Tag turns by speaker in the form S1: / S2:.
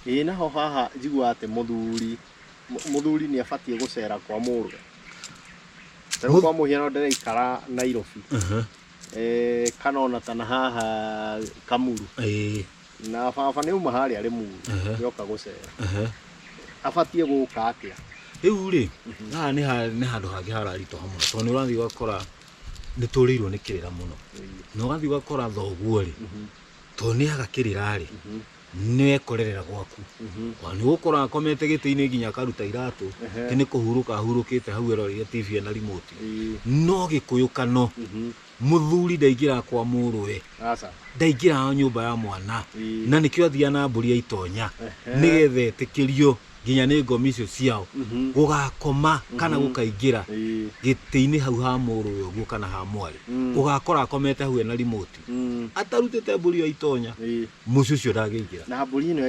S1: Ĩĩ, naho haha njiguaga atĩ mũthuri nĩ abatiĩ gũcera kwa mũrũwe. Ta rĩu kwa mũhiano ndĩraikara Nairobi, kana ona ta na haha Kamuru, na baba nĩ auma harĩa Limuru, nĩoka gũcera, abatiĩ gũka atĩa?
S2: Rĩu rĩ, haha nĩ handũ hangĩ hararitũha mũno, tondũ nĩ ũrathiĩ ũgakora nĩ tũrĩirwo nĩ kĩrĩra mũno, na ũgathiĩ ũgakora thoguo rĩ, tondũ nĩ aga kĩrĩra rĩ, nĩekorerera gwaku. Ona nĩ ũgũkora akomete gĩtĩ-inĩ nginya akaruta iratũ, atĩ nĩ kũhurũka ahurũkĩte hau eroreire TV ena remote. No Gĩkũyũ kano, mũthuri ndaingĩraga kwa mũrũwe,
S1: Aca.
S2: ndaingĩraga nyũmba ya mwana, na nĩkĩo athiaga na mbũri ya itonya, nĩgetha etĩkĩrio nginya nĩ ngomi icio ciao gũgakoma kana gũkaingĩra gĩtĩ-inĩ hau ha mũrũwe ũguo kana ha mwarĩ. Ũgakora akomete hau ena remote, atarutĩte mbũri ya itonya, mũciĩ ũcio ndangĩingĩra.
S1: Na mbũri ĩno ya